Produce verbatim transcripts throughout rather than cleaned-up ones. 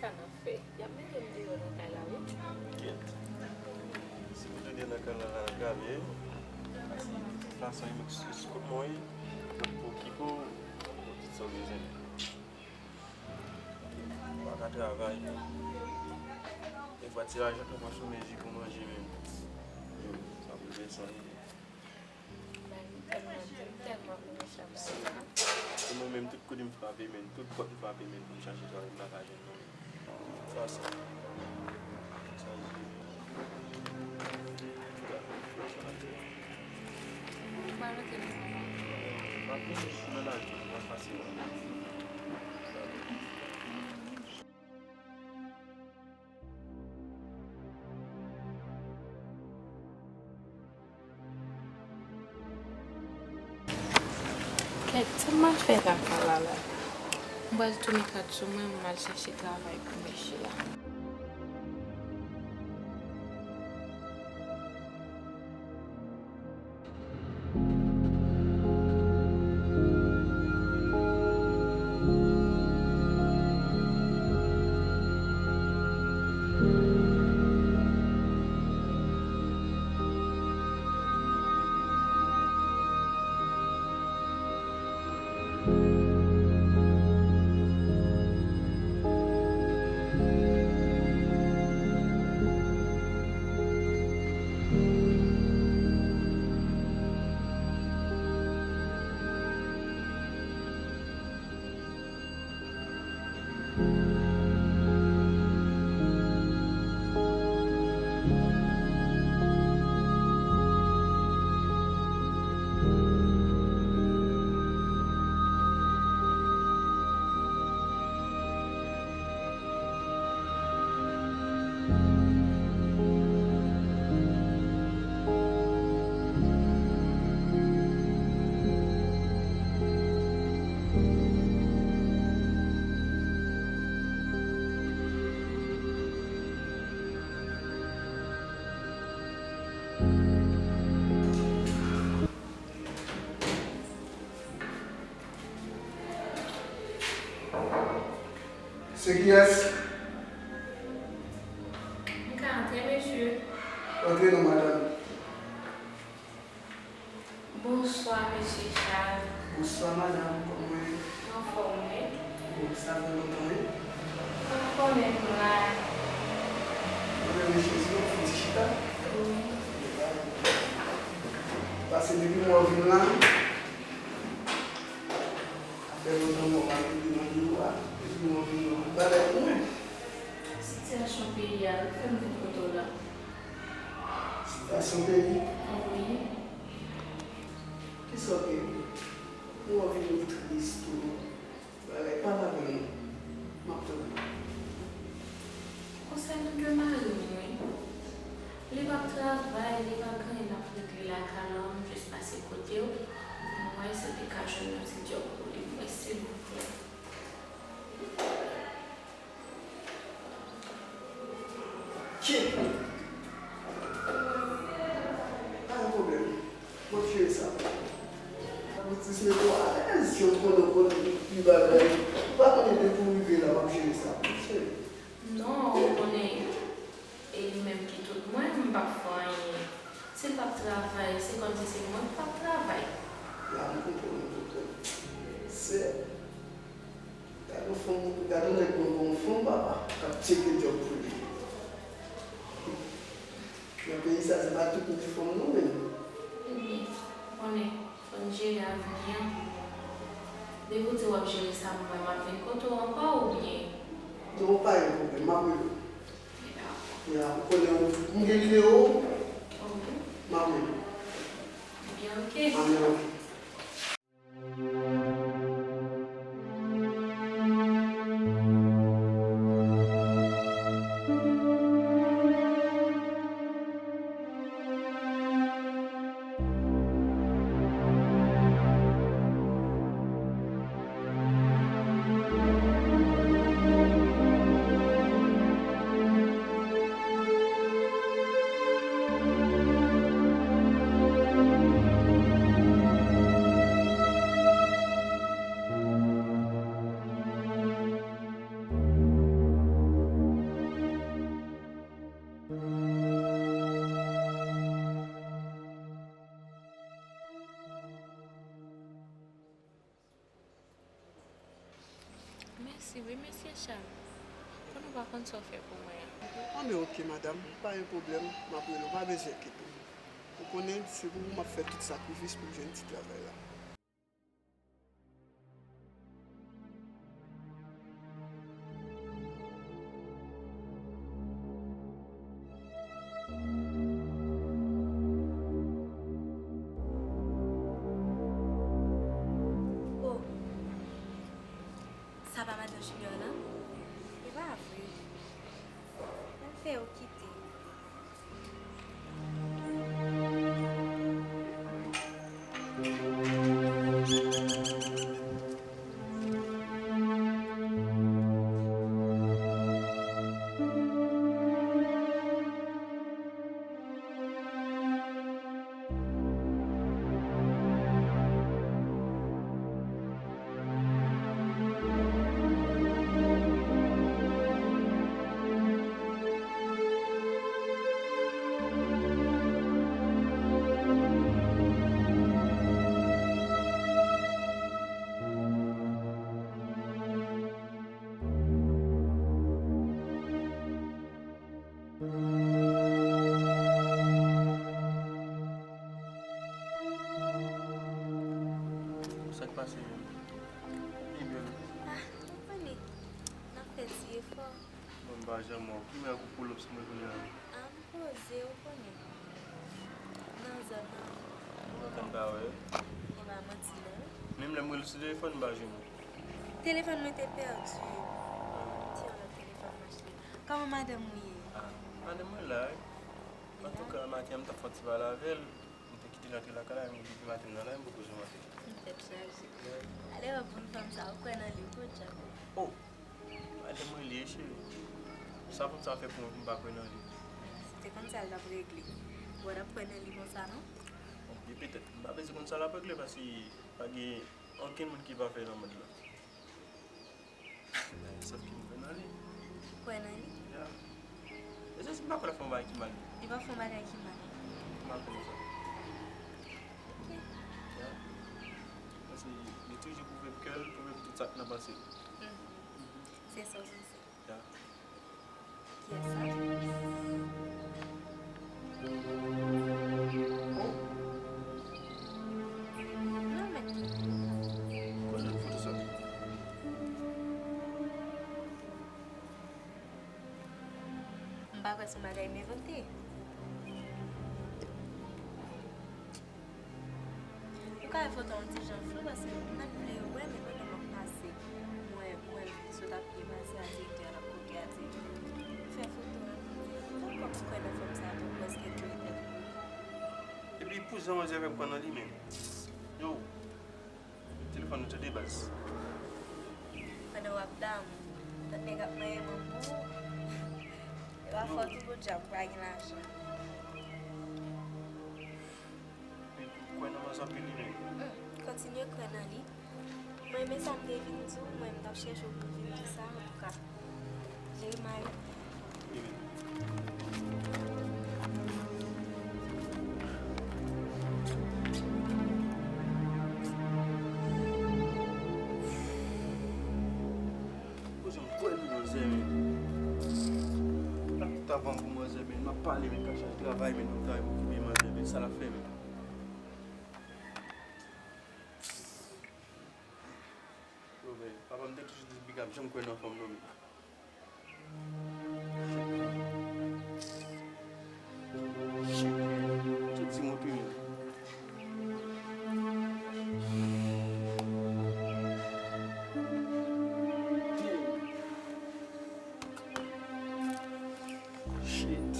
N ap fè? Y ap mete m deyò nan kay la, wi. Kèt. Si w rete nan kay la, l ap grave, wi. Fason, e m ekskis, kot mwen ye, kot pou ki pou, pou tout sa w bezwen. M pa ka travay. Defwa, ti lajan tou pa sou mezi pou manje menm. Yo, sa pou fè san ide. Bagay tèlman di, m tèlman kontan sa bagay la. E mwen menm, tout kote m frape, men, tout pòt m frape, men, pou m chache travay, m pa ka jwenn non, men. Sa, sa. Sa, ide. Tout a fè, sa, sa. Ou pral rete nan kay la? M ap rete nan lari, m ap pase la. Kèt, sa m ap fè kaka la la? M pral tounen kat sou mwen, m al chache travay pou mesye a. Se kiyès? M ka antre, mesye? Antre non, madanm. Bonswa, mesye Charles. Bonswa, madanm. Kòman w ye? M anfòm, wi. Bon, sa fè lontan, wi. Ou konnen m la. Mwen menm, mesye, si nou fè yon ti chita. Wi. Pase depi mwen vin la. Sa fè lontan mwen pa vin nan biwo a. Epi mwen vin nan bagay pou mwen. Sitiyasyon peyi a wi fè m vin kote w la. Sitiyasyon peyi? Wi. Kisa w gen? Mwen vin tris tou. Bagay pa la menm. M ap tande. Konsènan de mari m, wi. Li p ap travay, li p ap gen anyen l ap regle lakay la, m jis pase kote w. M wè si w te ka jwenn yon ti djòb pou li, mwen, silvouplè. Ki? Pa gen pwoblèm. M ap jere sa. Abitis mete w alèz, jan m konnen w konnen tout ti bagay. Ou pa konnen depi w rive la, m ap jere sa. Cheri. Non, ou konnen, e li menm ki tout mwen, m p ap fè anyen. Si l p ap travay, se kòmsi se mwen k p ap travay. La, m konprann, m konprann. Se, gade yon fanm, gade yon nèg mwen, bon fanm, papa, k ap tcheke djòb pou li. Nan peyi sa, se pa tout moun ki fanm non, menm. Ebyen, ou konnen, fò n jere avni an. Depi w di w ap jere sa pou mwen, m ap vin kote w ankò oubyen? Non, pa gen pwoblèm, m ap rele w. Ya, ou konnen, m gen nimewo w. Wi. M ap rele w. Ebyen, oke. Anben, oke. Chan, konnen w pa konn sa w fè pou mwen an. Anben, oke, madanm, pa gen pwoblèm, m ap rele w, pa bezwen enkyete w. Ou konnen, se pou ou m ap fè tout sakrifis pou m jwenn ti travay la. Oh, sa pa madan Junior lan? E pa vre. L ap fè yo kite. Sa k pase menm? Li bèl. Ah, ou konnen, n ap fè ti efò. Bon, m pa janm wè w. Ki mèg ou pull up sou mwen kounye a? Ah, m poze, ou konnen. Nan zòn nan. Ou kontan m pa wè? E pa manti non. Menm lè m rele sou telefòn, m pa jwenn ou. Telefòn mwen te pèdi. Ah. Ti yon lòt telefòn m achte. Kòman madanm ou ye? Ah, madanm mwen la wi. Antouka, maten an, m t ap fè yon ti pale avè l. M te kite l antre lakay la, men depi maten m nan la, m poko janm antre. Tèt chaje. Alè, w ap vin fanm sa, ou kwè nan li, podyab. Oh! Madanm mwen li ye, cheri. Sa fanm sa fè pou mwen pou m pa kwè nan li? Si w te konn sa l t ap regle, ou pa t ap kwè nan li konsa, non? Bon, e petèt, m pa bezwen konn sa l ap regle, paske pa gen okenn moun ki pafè nan mond lan. Sòf ke m kwè nan li. Kwè nan li? Ya. E se si m pa kwè l ap fè yon bagay ki mal. Li p ap fè yon bagay ki mal. Mal kòman sa? Ok. Ya. Paske li toujou pwouve m ke l pwouve m tout sa k nan panse l. Mhm. Se sa w panse? Ya. Kiyès sa? Oh. Non, men. Kote w jwenn foto sa? M pa kwè se yon bagay m envante. Ou ka wè foto a yon ti jan flou paske m pa t vle yo wè, men pandan m ap pase, m wè, m wè l sot ap byen pase a direktè a, l ap koke a direktè. M fè foto a, m di, "Poukò m kwè nan fanm sa a tou, prèske tou etèn." Epi pou jan manzè fè m kwè nan li menm. Yo, telefòn nou tande baz. Pandan w ap damou, lòt nèg ap manyen manman w. E pa fòt ou podyab, ou pa gen lajan. Li kwè nan manzè anpil li menm. Hmm, kontinye kwè nan li. Mwen renmen sa m te vin di w, mwen m t ap chèche w pou w vin di sa, antouka. Jere may ou. Li menm. Poze m kwè nan manzè, men. Ak tout avan pou manzè, men. M ap pale, men, ka chache travay, men, nou travay pou okipe manzè, men. Sa l ap fè, men. Yo, men, papa m te toujou di l, Big ap janm kwè nan fanm, non, men. Shit. Shit. Tout di mwen pi, men. Shit.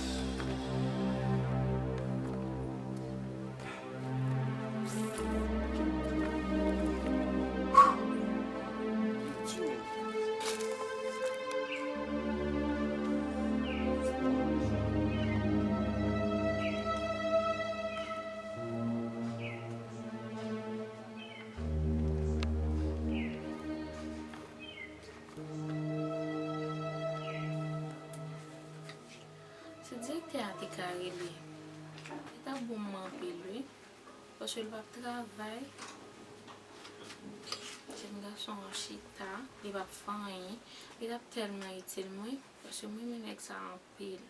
Si direktè a te ka rele, li t ap bon anpil, wi. Paske l p ap travay. Jèn gason. Son chita, li p ap fè anyen. Li t ap tèlman itil mwen, paske mwen renmen nèg sa anpil.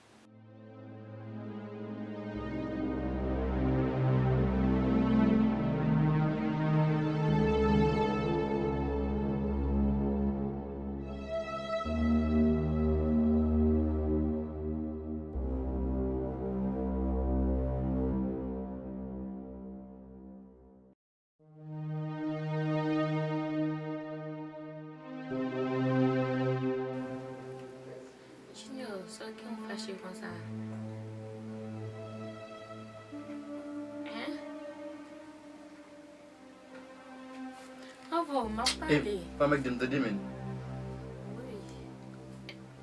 Junior, sa w gen w fache konsa? Hein? Anvo, m ap pale. E, pa mèk di m tande, men. Wi.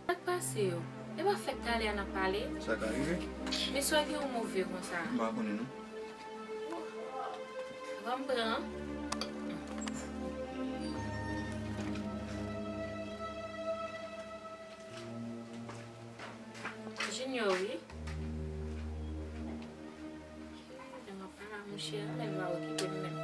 Sa k pase yo? E pa fèk talè a n ap pale? Sa ka rive. Men sa w gen w move konsa? M pa konnen, non. Ban m pran. Junior, wi. Lè m ap pale a mouche a, lè l pa okipe m menm.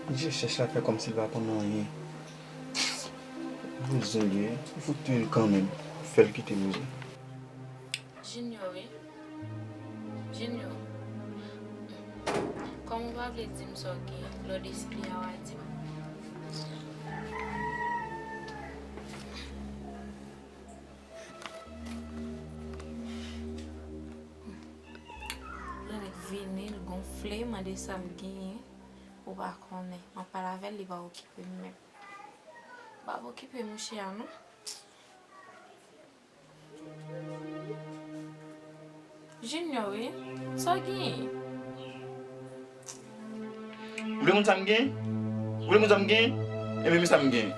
Misye chèch la fè kòmsi l pa konn anyen. Bouzen li ye, li fout touye l kanmenm. Fè l kite bouzen. Junior, wi. Junior. Kòm ou pa vle di m sa w gen, lè w deside a, w a di m. Lè nèg vini, l gonfle, mande sa m genyen, ou pa konnen. M ap pale avè l, li pa okipe m menm. Pa okipe mouche a, non. Junior, wi. Sa w genyen? Ou vle konn sa m gen? Ou vle konn sa m gen? Ebyen, men sa m gen.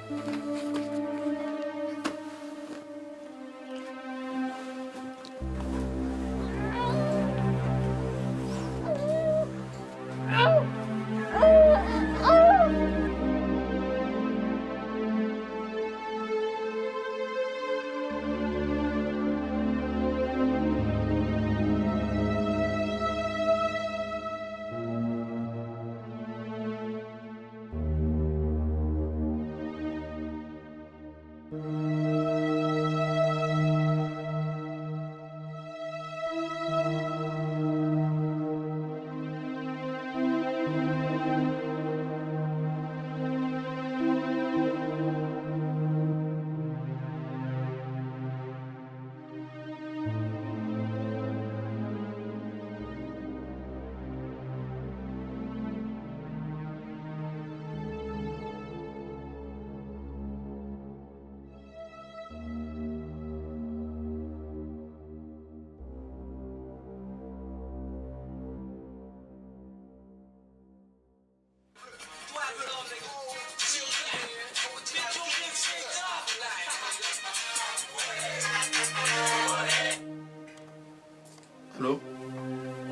Alo?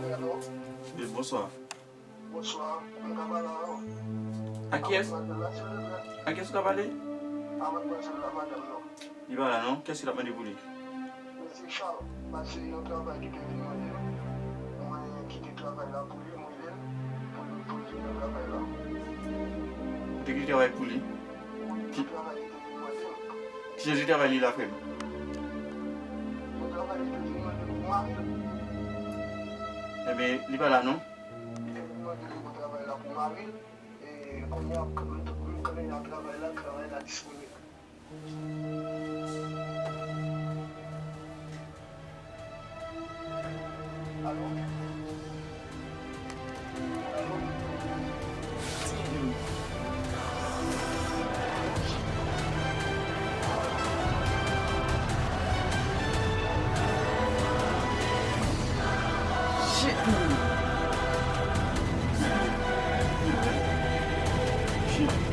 Wi, alo? Wi, bonswa. Bonswa, m ka pale avè w? A kiyès? Madanm la, silvouplè. A kiyès ou ka pale? A madmwazèl la, madanm nan. Li pa la non, kiyès ki t ap mande pou li? Mesye Charles, pase yon travay ki te vin mande m. Mwen kite travay la pou li, mwen rele l pou li, pou li vin nan travay la. Ou te kite travay pou li? Wi, yon travay ki te vin mande m. Ki jan de travay li la, frè m? Yon travay ki te vin mande m pou mari l. Ebyen, li pa la non. Li te vin mande m pou travay la pou mari l. E kounye a, m konnen nan travay la, travay la disponib. Alo? Alo? Shit, man. Shit.